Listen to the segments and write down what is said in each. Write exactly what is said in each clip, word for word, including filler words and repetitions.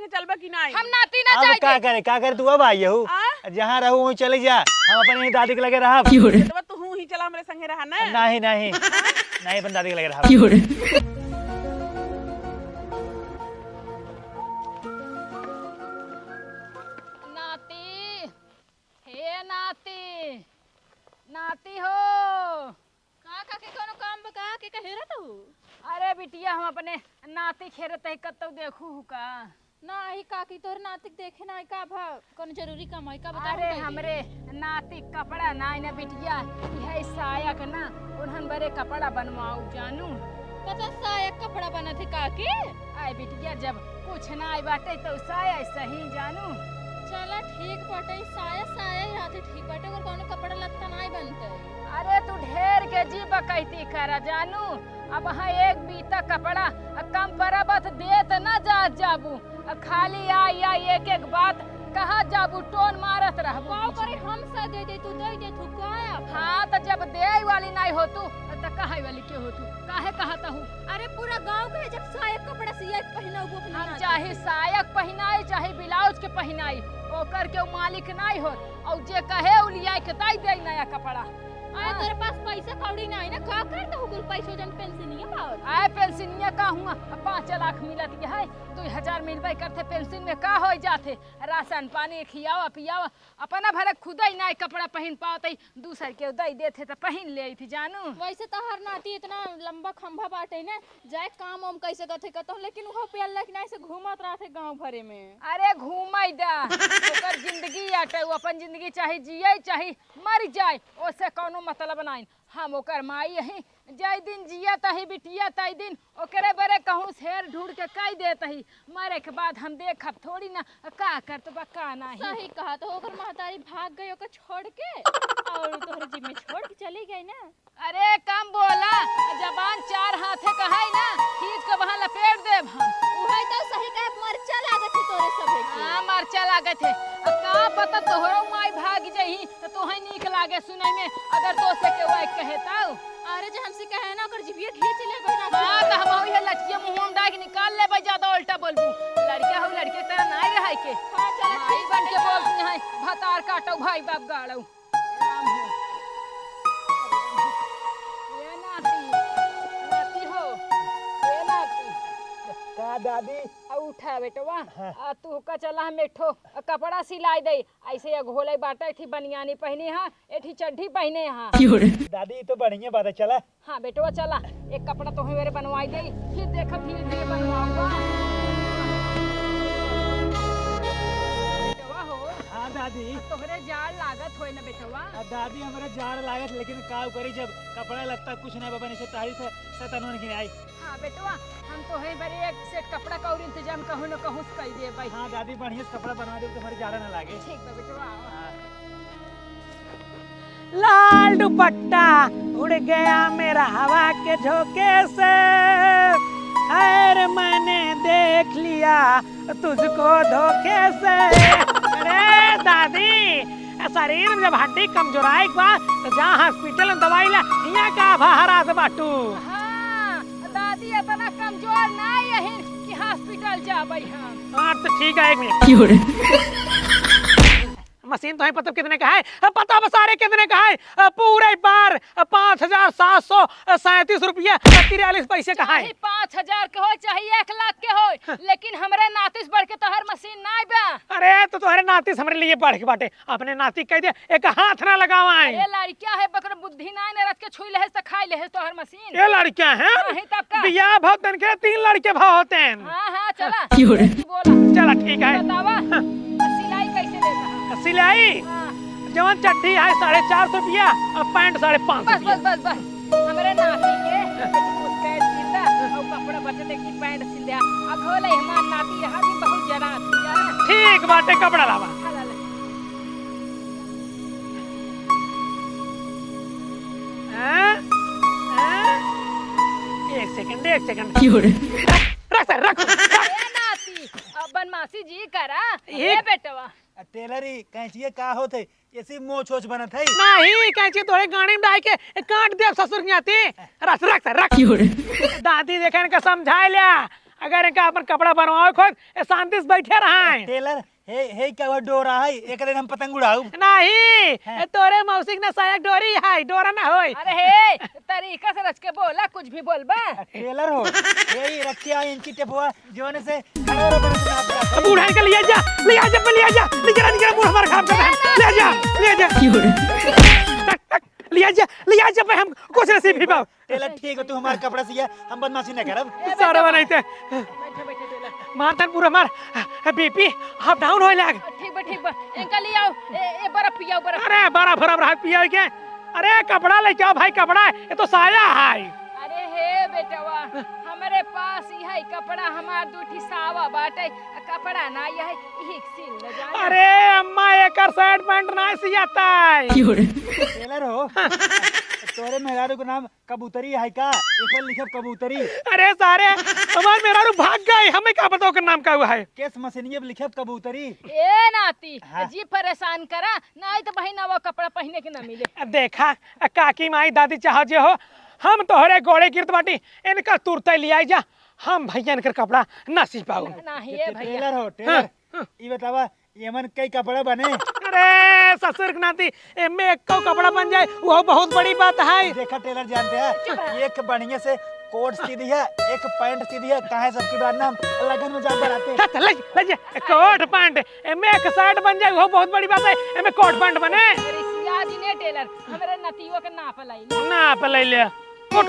चलबा कि नाई? हम नाती ना अब जाए का दे। करे, का करे, तू अब आई हऊ? आ? जहाँ रहू वहीं चले जा, हम अपने ही दादी के लगे रहब। क्यों रे? बेटवा, तू हूँ ही चला हमरे संगे रहा ना। नहीं, नहीं, नहीं, अपन दादी के लगे रहब। क्यों रे? नाती, हे नाती, नाती हो। का काकी, कौनो काम बा का? के कहे रहत हू? अरे बिटिया, हम अपने नाती खेरत है, कतौ देखू हू का? नाही काकी, तोहरे नाती के देखे नाही का भा? कौनो जरूरी काम है का? बताओ अरे पहले। हमरे नाती के कपड़ा नाही ना बिटिया, इहे साया के ना, उन्हन बरे कपड़ा बनवाऊ जानू। पता साया के कपड़ा बनत है काकी? आए बिटिया, जब कुछ नाही बाटे तो साया सही जानू। चला ठीक बाटे, साया साया ही रहते ठीक बाटे, अगर कौनो कपड़ा लत्ता नाही बनते। अरे तू ढेर के जी बकैती करा जानू। अब हाँ एक बीता कपड़ा, अ, कम परबत देत ना जात जाबू। अ, खाली आई आई एक एक बात कहत जाबू, टोन मारत रहबू। का करे, हम सा दे दे, तू दे दे, तू का आप? हाँ, त जब देई वाली नाही हो तू, त कहै वाली के हो तू? काहे कहत हूँ? अरे पूरा गाँव के जब साया कपड़ा सिया के पहिनाऊ अपने हम नाती चाहे के। साया के पहिनाई, चाहे ब्लाउज के पहिनाई, ओकर केहू मालिक नाही होत। अउर जे कहे उ लिया के दई दे नया कपड़ा। अरे हाँ। तोरे पास पैसा कौड़ी नाही ना, का करत हू कुल पैसो जन पेंशनिया पावत? आए पेंशनिया का हुआ, पाँच लाख मिलत है, दुई हजार मिलबे करते पेंशन में, का हो जाते? राशन पानी खियावा पियावा, अपना भरे खुदे ही नाही कपड़ा पहिन पावत है, दूसर के दई देते तो पहिन लेइत ही जानू। वैसे तो हर नाती इतना लंबा खंभा बाटे ना, जाए काम वाम कैसे करते कहता हूँ, लेकिन वो पेल्ला के नाही से घूमत रहते गाँव भरे में। अरे घूमई दा, ओकर जिंदगी आटे, उ अपन जिंदगी चाहे जिये चाहे मर जाए, ओसे कौनो मतलब नाही। हम ओकर माई अही, जय दिन जियत अही बिटिया तय दिन ओकरे बरे कहूँ शेर ढूंढ के कई देत अही। मरे के बाद हम देखब थोड़ी ना का करत बा का नाही। सही कहा, तो ओकर महतारी भाग गई ओकर छोड़ के, और तोहरे जिम्मे छोड़ के चली गई ना। अरे कम बोला, जबान चार हाथे कहाई ना, खींच के वहाँ लपेट देब हम। उहई तो सही कहा, मरचा लागत है तोरे सभे के। हाँ, मरचा लागत है। अब का पता तोहरो माई भाग जही तो तोहे नीक लागे सुनई में, अगर तोसे केहू आइके कहे तब। अरे जे हमसे कहे ना ओकर जिभिया खींच ले बहिना। हाँ, तो हम ये लठिया मुँह में डाल के निकाल लेबे, ज्यादा उल्टा बोलबू। लड़का हो, लड़के तरह नाही रहे के। हाँ, चला माई ठीक बन के बाटे। बोलती है, भतार काटो भाई बाप गाड़ो। राम हो। ए नाती, नाती हो, ए नाती। का दादी? आ उठा बेटवा, हाँ। आ तू का चला हम एक ठो कपड़ा सिलाई दे। ऐसे ये घोले बाटे थी बनियानी पहनी हा, एक ठी चड्ढी पहने हा। क्यों रे? दादी, ई तो बढ़िया बात है, चला। हाँ बेटवा चला, एक कपड़ा तोहे मेरे बनवाई दे, फिर देखा धीरे धीरे बनवाऊंगा। बेटवा हो। हाँ दादी। तोहरे जाड़ लागत होए ना बेटवा। आ दादी, हमरे जाड़ लागत, लेकिन का करी, जब कपड़ा लत्ता कुछ ना बा, बने से तारी से सतनवन के आई। हाँ बेटवा, हम तोहे बरे एक सेट कपड़ा का और इंतजाम कहूँ न कहूँ से कई देबे। हाँ दादी, बढ़िया से कपड़ा बनवा दे, तो हमारी जाड़ा ना लागे। ठीक बा बेटवा, आवा। हाँ। लाल दुपट्टा उड़ गया मेरा हवा के झोंके से, खैर मैंने देख लिया तुझको धोखे से। अरे दादी, शरीर में जब हड्डी कमजोराई के बा, तो जा हॉस्पिटल में दवाई ला, हियाँ का बहरा से बाटू। हाँ, दादी इतना कमजोर नाही अही कि हॉस्पिटल जाबे हम। हाँ, तो ठीक है, एक मिनट। क्यों रे? मशीन तोहे पता कितने का है? पता बा सारे कितने का है? पूरे बार पाँच हजार सात सौ सैंतीस रुपया तिरालीस पैसे का है। चाहे पाँच हजार के हो, चाहे एक लाख के हो, हाँ। लेकिन हमरे नाती से बढ़ के तोहर मशीन नाही बा। अरे, तो तोहरे नाती से हमरे लिए बढ़ के बाटे। अपने नाती कह दे, एक हाथ ना लगावा है। अरे, लड़किया है, बकर बुद्धि नाही न रच के छुई लेहेस त खाई लेहेस तोहर मशीन। ये लड़किया है? नहीं तब का? बियाह भाव तन के तीन लड़के भाव होते हैं। हाँ, हाँ, चला। क्यों रे? तू बोला। चला, ठीक है। बतावा, हाँ। और सिलाई कैसे लेता है? सिलाई? हाँ। जवन चड्ढी है साढ़े चार सौ रुपया और पैंट साढ़े पाँच सौ बस, रुपया। बस, बस, बस। हमरे नाती के एक स्कर्ट सिल दा और कपड़ा बचे देखी पैंट सिल दा। अघोले हमार नाती रहा भी बहुत जरा थी, जाना। ठीक बाटे, कपड़ा लावा। हाँ, ला ले। हैं? हैं? एक सेकंड, एक सेकंड। क्यों रे? रख, रख, रख, रख। ए नाती, अब बदमाशी जी करा। ये ए बेटवा। आ टेलरी, कैंचिए का होत है? ऐसी मोछ ओछ बनत है? नहीं, कैंची तोरे गाड़ी में डाल के काट देब ससुर के नाती। रख, रख, रख। क्यों रे? दादी देखे इनका समझाए लिया। अगर इनका अपन कपड़ा बनवावे खोज, ए शांति से बैठे रहा है। टेलर, हे, हे का वो डोरा है, एकरे हम पतंग उड़ाऊ। नहीं, हाँ। ए तोरे मौसी के ना साया डोरी है, डोरा ना होई। अरे हे, तरीका से रच के बोला, कुछ भी बोलबा। टेलर हो, यही रखिया इंची टेपवा, जोने से खड़ा रहो, बड़ा नाप रहा। अब उठा के लिया जा, लिया जा, लिया जा, निकरा, निकरा, मूड हमारा खराब कर रहा है। ले जा, ले जा। क्यों रे? लिया जा, लिया जा, भाई, हम कुछ नहीं सीख पाओ। टेलर ठीक हो, तू हमारा कपड़ा सिया, हम बदमाशी ना करब। ए सारे बेटवा। बनाई थे। बैठे, बैठे, टेलर। मार तन पूरा मार। बीपी अप डाउन होए लाग। ठीक बा, ठीक बा। इनका ले आओ। ए, ए, बर्फ पियाओ, बर्फ। अरे, बर्फ, बर्फ, हाथ पियाओ के। अरे, कपड़ा लेके आओ भाई, कपड़ा है, ये तो साया है। अरे हे बेटवा, हमरे पास यही कपड़ा, हमार दू ठी सावा बाटे, कपड़ा ना यही, यही सिल ले जाए। अरे अम्मा, एकर शर्ट पैंट ना सियाता है। क्यों रे? टेलर हो, तोरे मेहरारू के नाम कबूतरी है का? एक पर लिखब कबूतरी। अरे सारे, हमार मेहरारू भाग गए, हमें का पता ओकर नाम का हुआ है। केस मशीनिये पे लिखब कबूतरी। ए नाती, हाँ। जी परेशान करा, नहीं तो बहिन वो कपड़ा पहने के ना मिले। देखा, काकी माई दादी चाहो जे हो, हम तोहरे गोड़े गिरत बाटी, इनका तुरते लियाई जा, हम भैया इनकर कपड़ा ना सी पाऊ। ना, ना, ये टे-, भैया। टेलर हो, टेलर। हाँ, हाँ। ई बतावा, एमन कई कपड़ा बने? अरे ससुर के नाती, एमे एक्को कपड़ा बन जाए, वो बहुत बड़ी बात है। देखा टेलर जानते हैं, एक बढ़िया से कोट सी दिया, एक पैंट सी दिया, काहे सबकी बार ना हम लगन में जा बराते। हाँ, तो ले, ले जा, कोट पैंट, एमे एक शर्ट बन जाए, वो बहुत बड़ी बात है, एमे कोट पैंट बने। अरे सिया जी ने टेलर, हमरे नतियो के नाप लाई ले। नाप ले ले। उठ,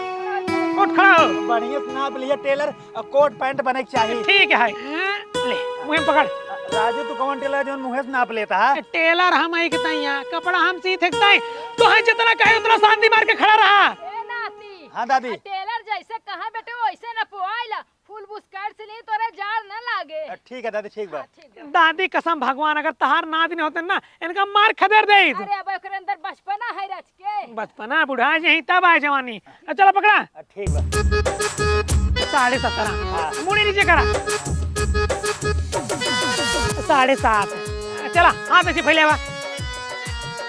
उठ खड़ा हो। बढ़िया से नाप लिया टेलर, और कोट पैंट बने के चाहिए। ठीक है, ले, मुँह में पकड़। राजू, तू कौन टेलर है जो मुँह से नाप लेता है? टेलर हम एक ताई हैं, कपड़ा हम सीते ताई। तो है जितना कहे उतना शांति मार के खड़ा रहा। ए नाती। हाँ दादी। टेलर जैसे कहा बेटे वैसे ना पोआइला। फुल बुस्कट सिली तोरे जाड़ न लागे। अ, ठीक है दादी, ठीक बा। हाँ, ठीक बा। दादी कसम भगवान, अगर तहार नाद नहीं होते ना, इनका मार खदेड़ देइत। अरे अब ओकरे अंदर बचपना है रच के। बचपना बुढ़ा जाई तब आए जवानी। अ, चला पकड़ा। अ, ठीक बा। साढ़े सत्रह। हाँ। मुड़ी नीचे करा। साढ़े सात। चला, हाथ ऐसे फैले हुआ।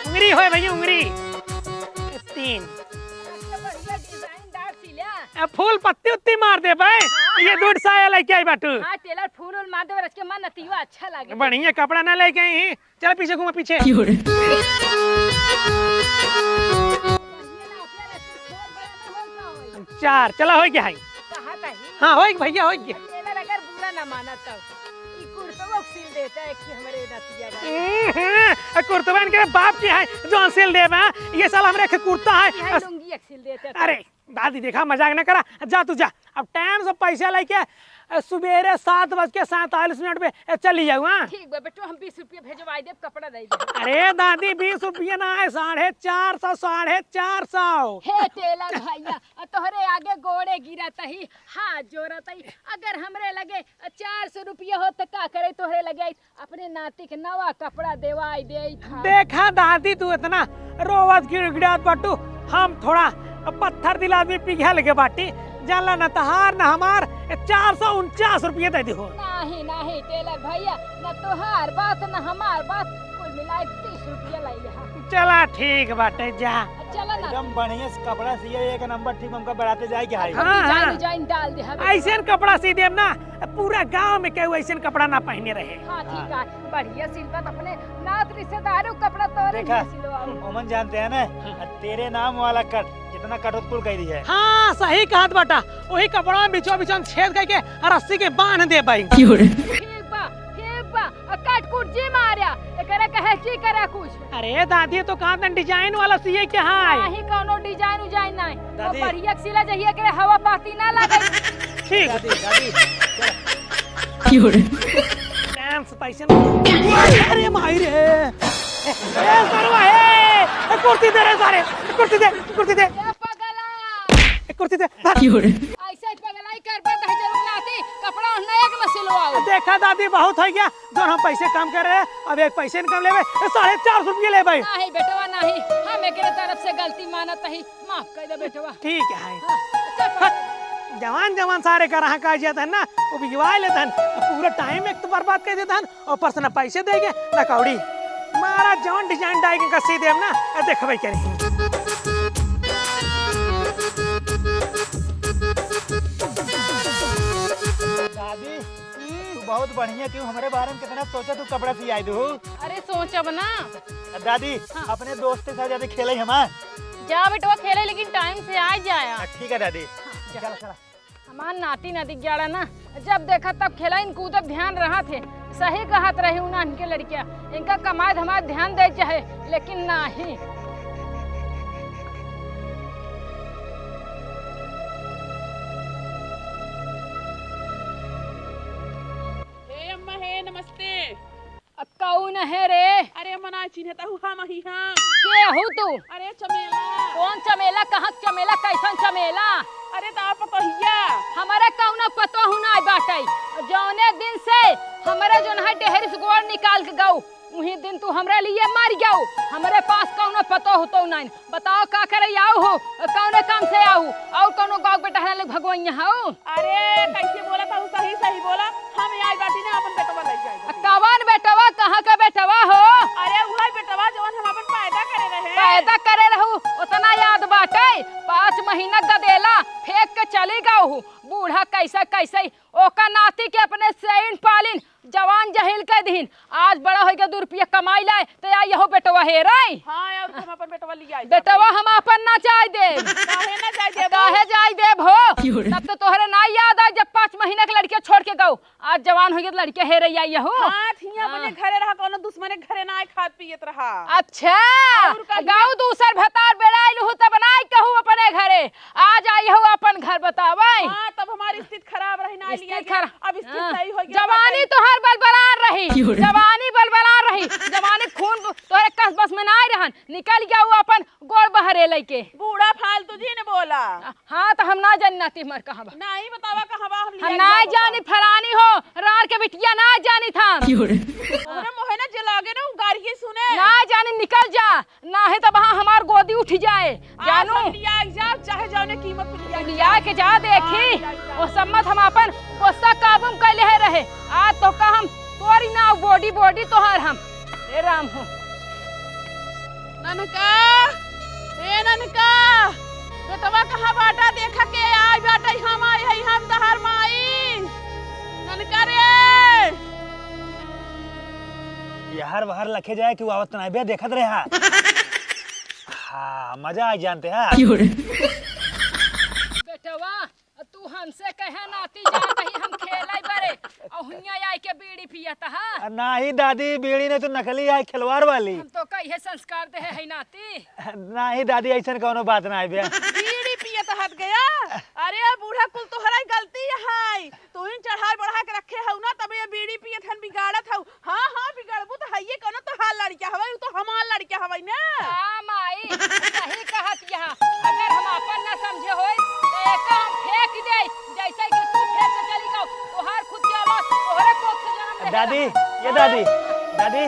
उंगरी होए भैया, उंगरी। तीन। अच्छा, बढ़िया design। ए, फूल पत्ती उत्ती मार देबे। हाँ, ये हाँ। दूध साया लेके आई बाटू। हाँ, टेलर फूल उल मार देबे, रच के मन नतिया अच्छा लागे। बढ़िया कपड़ा ना लेके आई ही। चल पीछे घूमा, पीछे। क्यों रे? चार, चला, हो गया है। कहा था ही? हाँ, हो गया भैया, हो गया। टेलर अगर बुरा ना माना तब। ई कुर्तवा सिल देता है कि हमरे नतिया का। हम्म, हम्म, कुर्तवा इनके बाप की है, जो सिल देबे। ये साला हमरे के कुर्ता है। ये लुंगी एक सिल देता है। अरे, दादी देखा, मजाक न करा, जा तू जा। अब time से पैसा लेके, अ, सुबेरे सात बज के सैंतालीस मिनट पे, अ, चली जाऊ, हाँ? ठीक बा बेटो, हम बीस रुपया भेजवाई देब, कपड़ा दे देब। अरे दादी, बीस रुपया ना है, साढ़े चार सौ, साढ़े चार सौ। हे टेलर भैया, अ, तोहरे आगे गोड़े गिरत ही, हाथ जोड़त ही, अगर हमरे लगे, अ, चार सौ रुपया होत त का करे तोहरे लगे? अपने नाती के नवा कपड़ा देवाई देई था। देखा दादी, तू इतना रोवत गिड़गिड़ात बाटू, हम थोड़ा पत्थर दिल आदमी पिघल के बाटी, जानला ना तहार ना हमार, चार सौ उनचास रुपया दे दिहो। नाही, नाही टेलर भैया, ना तोहार बात ना हमार बात, कुल मिलाए तीस रुपया ले लिहा। चला ठीक बाटे, जा। चला ना। एकदम बढ़िया से कपड़ा सिए, एक नंबर, ठीक हमका बराते जाए के हाई। हाँ, design, हाँ। Design डाल दे, हाँ। ऐसन कपड़ा सी देब ना, पूरा गांव में केहू ऐसन कपड़ा ना पहने रहे। हाँ, ठीक है, बढ़िया सिलबा त अपने नात रिश्तेदारों कपड़ा तोरे देखा, लिए सिलवाओ। ओमन जानते हैं ना, हाँ। तेरे नाम वाला कट, जितना कट हो कुल कह दी है। हाँ, सही कहत बाटा, वही कपड़ा में बिचवा बिचवा में छेद करके रस्सी के बांध देबे। ठीक बा, ठीक बा। आ, कट कुट जी मार्या, एकरे कहे जी करे कुछ। अरे दादी, तो कहाँ तन design वाला सिए के है? नाही, कौनो design उजाइन नाही। दादी। अब बढ़िया सिला जहिया एकरे हवा पाती ना लगे। ठीक। दादी, दादी, चलो। क्यों रे? Dance पैसे में। अरे माई रे। ए, सरवा, ए, ए, कुर्सी दे रे सारे, कुर्सी दे, कुर्सी दे। ए, पगला। ए, कुर्सी दे, भाग। क्यों रे? ऐसे पगलाई करबे त जरूर नाती, कपड़ा नया के न सिलवाओ। देखा दादी, बहुत हो गया, जौन हम पैसे कम कर रहे हैं, अब एक पैसे न कम लेबे, ए, साढ़े चार सौ रुपये लेबे। नाही बेटवा, नाही, हम एकरे तरफ से गलती मानत ही, माफ कर दे बेटवा। ठीक है। हाँ, चल पकड़। जवान जवान सारे का रहा का जात है ना, वो बिगवा लेत हन, पूरा time एक तो बर्बाद कर देत हन, ऊपर से ना पैसे देगे, ना कौड़ी। मारा जौन design डाइग का सी देब ना, आ देखबे करी। बहुत बढ़िया, तू हमरे बारे में कितना सोचा, तू कपड़ा सियाई दू। अरे सोचब ना। दादी, हाँ। अपने दोस्त के साथ जाते खेले हमार। जा बेटवा खेले, लेकिन टाइम से आ जाया। हाँ, ठीक है दादी। हाँ, जा। चला, चला। हमार नाती नाती जाड़ा ना, जब देखा तब खेलाइन कूदत ध्यान रहत है। सही कहत रही उन्हन के लड़किया, इनका कमाए धमाए ध्यान दे चाहे, लेकिन नाही। हे अम्मा, हे नमस्ते। अ, कौन है रे? अरे अम्मा, ना चिन्हत हऊ, हम ही हम। के हऊ तू? अरे चमेला। कौन चमेला? कहाँ चमेला? कैसन चमेला? अरे त आप पतोहिया। हमरे कौनो पतोहू नाई बाटै। जौने दिन से हमरे जौन है डेहरी से गोड़ निकाल के गऊ, उही दिन तू हमरे लिए मर गऊ। हमरे पास कौनो पतोहू तो नाई। बताओ का करे आऊ हो, कौने काम से आऊ, और कौनो गाँव के टहरा लोग भगवैया हऊ? अरे कैसे बोला था, सही सही बोला। हम आई बाटी ना, अपन बेटवा ले जाए। कवन बेटवा, कहाँ का बेटवा हो? अरे उहे बेटवा जवन हम अपन पैदा करे रहे। पैदा करे रहू, उतना याद बाटे? पाँच महीना गदेला फेंक के चली गऊ हूँ। बूढ़ा कैसे कैसे ओका नाती के अपने सेइन पालिन जवान जहील कइ दिहिन। आज बड़ा होइके दू रुपया कमाइ लाए, त आई यहू बेटवा हेरइ। हाँ, और हम अपन बेटवा लियाइ जाब। बेटवा हम अपन ना जाइ देब। काहे ना जाइ देब? काहे जाइ देब हो? क्यों रे? तब त तोहरे ना याद आइ, जब पाँच महीना के लड़किया छोड़ के गऊ। आज जवान होइके त लड़किया हेरइ आई यहू। हाँ, हियाँ अपने हाँ। घरे रहा, कौनो दुश्मने घरे ना आए, खात पियत रहा। अच्छा, और का गऊ दूसर भतार बेड़ाइल हू, तब ना आई कहू अपने घरे। आज आई हो अपन घर बतावै। हाँ, तब हमारी स्थिति खराब रही, ना स्थिति लिया गया। खरा-, अब स्थिति हाँ। सही हो गया, जवानी बताइए। तोहार बलबलान रही, क्यों रे? जवानी बलबलान रही, जवानी खून ब-, तोहरे कस बस में ना रहन, निकल गया वो अपन गोड़ बहरे लइके। बूढ़ा फालतू जी ने बोला। हाँ, तो हम ना जानी नाती हमार कहाँ बा। नहीं बतावा कहाँ बा, हम हम लिया ना गया जानी बतावा। फलानी हो, रार के बिटिया ना जानी था। क्यों रे? अरे मोहे ना जे लागे ना, वो गारी के सुने। ना जानी, निकल जा। नाहीं तब हाँ हमार गोदी उठ जाए, आज जानू। हम लिया जाब, चाहे जौने कीमत पे लिया लिया जाब। के जा देखी, हाँ, लिया जाब। वो सम्मत हम अपन गुस्सा काबू में कैले है रहे। आज तोहका हम तोरी ना, body body तोहार हम। हे राम हो। ननका, ए ननका, बेटवा कहाँ बाटा? देखा के आई बाटा, हम आई है, हम तोहार माई। ननका रे। यार बाहर लखे जाए कि वो आवत ना बे, देखत रहे हा। हाँ, मजा आ जानते हैं। क्यों रे? बेटवा, तू हमसे कहे नाती जात ही हम खेलाई बरे, और हुइया आई के बीड़ी पियत हा। आ, नाही दादी, बीड़ी नहीं तो नकली आई खिलवाड़ वाली। हम तोका इहे संस्कार देहे है नाती। नाही दादी, ऐसन कौनो बात ना है बे। बीड़ी पियत हट गया। अरे बूढ़ा, कुल तोहरा ही गलती है। तू ही चढ़ाई बढ़ा के रखे हऊ ना, तब ये बीड़ी पियत हन, बिगाड़त हऊ। हाँ, हाँ, बिगड़बू तो हइये कौनो, तोहार लड़का हवइ, उ तो हमार लड़का हवइ ना। हाँ, माई, सही कहत यहाँ। अगर हम आपन ना समझे होई, तो एका हम फेंक देई, जैसे कि तू फेंक के चली गऊ। तोहार खुद के औलाद तोहरे कोख से जन्म लेहे दादी, रहा। ये दादी, दादी,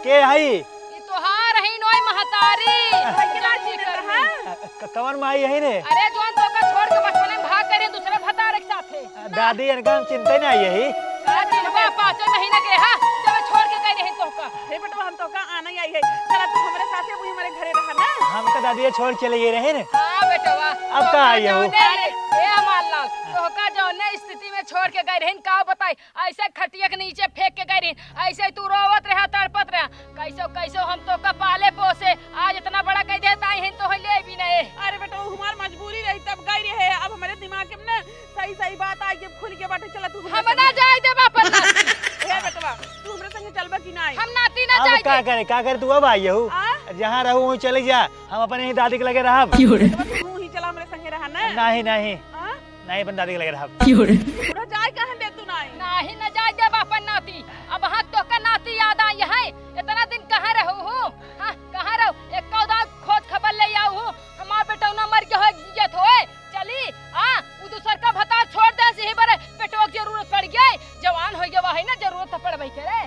के हई? ई तोहार ही नोई महतारी। भैया, जानी चिन्हत कर रहा। ली। क-, कवन माई है रे? अरे, जौन तोका छोड़ के बचपने में भाग गए रहे दूसरे भतारे के साथे। दादी, इनका हम चिंता ही नहीं आई यही। का चिंता, पाँचों महीना के, हाँ, जब छोड़ के गई रही तोका। हे बेटवा, हम तोका आना ही आई है। चला तू हमरे साथे, वही हमारे घरे रहा ना। हम तो दादी ये छोड़ चले गए रहे ने। हाँ बेटवा, अब का तोका आई हो? जौने, ए हमार लाल, तोका जौने स्थिति में छोड़ के गई रही, का बताई, ऐसे खटिया के नीचे फेंक के गई रही, ऐसे तू रोवत रहा, तड़पत रहा। कैसो, कैसो हम तोका पाले पोसे, आज इतना बड़ा कह देता है, तो ले भी नहीं। अरे बेटा, वो हमार मजबूरी रही, तब गई रहे। अब हमारे दिमाग में ना सही, सही बात आई, जब खुल के बाटे, चला तू हमरे हम संगे। ना जाए देब अपन नाती। हे बेटवा, तू हमरे संगे चलबा कि नहीं? हम नाती ना अब जाए का देब। करे, का करे, तू अब आई हऊ? आ? जहाँ रहू, वहीं चले जा, हम अपने ही दादी के लगे रहब। बेटवा, तू ही चला हमरे संगे रहा ना। नहीं, नहीं। आ? नहीं, अपन दादी के लगे रहब। क्यों रे? पूरा जाए कहन दे तू नाई। नाही न जाए देब अपन नाती। अब हाँ तोका नाती याद आई है। इतना दिन कहाँ रहू हो? हाँ, कहाँ रहू? एक दाँव खोज खबर ले आऊ हो। हमार बेटौना मर के होए जियत होए। चली, आ, उ दूसर का भतार छोड़ दे, यही बरे बेटवा के जरूरत पड़ गई। जवान हो गया है ना, जरूरत तो पड़बे करे।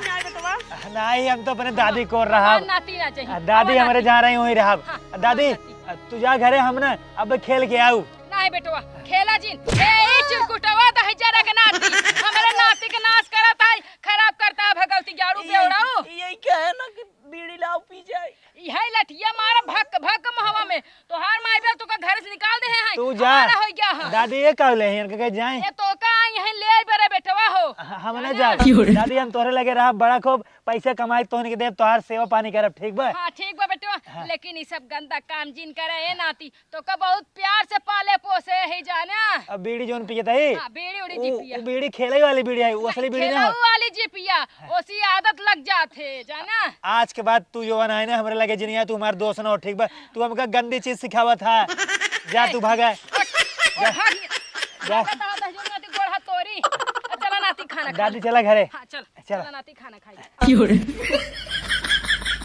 नहीं बेटवा। नहीं, हम तो अपने दादी को रहब। हमार नाती ना चाहिए। दादी हमार हमारे नाती। जहाँ रही वहीं रहब। हाँ, दादी, हमार नाती। तू जा घरे, हम ना अब खेल के आऊ। नाही बेटवा, खेला जिन। ए, ई चिरकुटवा दहिजरा के नाती, हमरे नाती के नाश करत है, खराब करता है, भगवती जाड़ू ई, बेवड़ाऊ। ई, ई कहे ना कि बीड़ी लाओ पी जाए। इहे लठिया मार भक भक मुहवा में। तोहार माई बाप तोका घर से निकाल दे हैं। तू जा। हमारा हो गया है। दादी ये कहले हैं, इनके कहे जाए। ये तोका आई है, ले बरे बेटवा हो। हाँ, हम ना जाब। दादी, हम तोहरे लगे रहब, बड़ा खूब पैसा कमाई तोहन के देब, तोहार सेवा पानी करब, ठीक बा? हाँ, ठीक बा बेटवा, हाँ। लेकिन ई सब गंदा काम जिन करे, ए नाती, तोका बहुत प्यार से पाले पोसे है, जाना। अब बीड़ी जौन पियत है, हाँ, बीड़ी उड़ी जी उ, पिया। उ बीड़ी खेले वाली बीड़ी है, उ असली बीड़ी ना खेलऊ हो। वाली जी पिया, हाँ। ओसी आदत लग जात है, जाना। आज के बाद तू जौन है ना हमरे लगे जिनिया, तू हमार दोस्त ना हो, ठीक बा? तू हमका गंदी चीज सिखावत है। जा ए, तू भागा। ओ, ओ, जा। भाग। जा। भागत आवत है जौन नाती गोड़ हाथ तोरी। चला नाती खाना खा। दादी चला घरे। हाँ, चल। चला। चला नाती खाना खाई।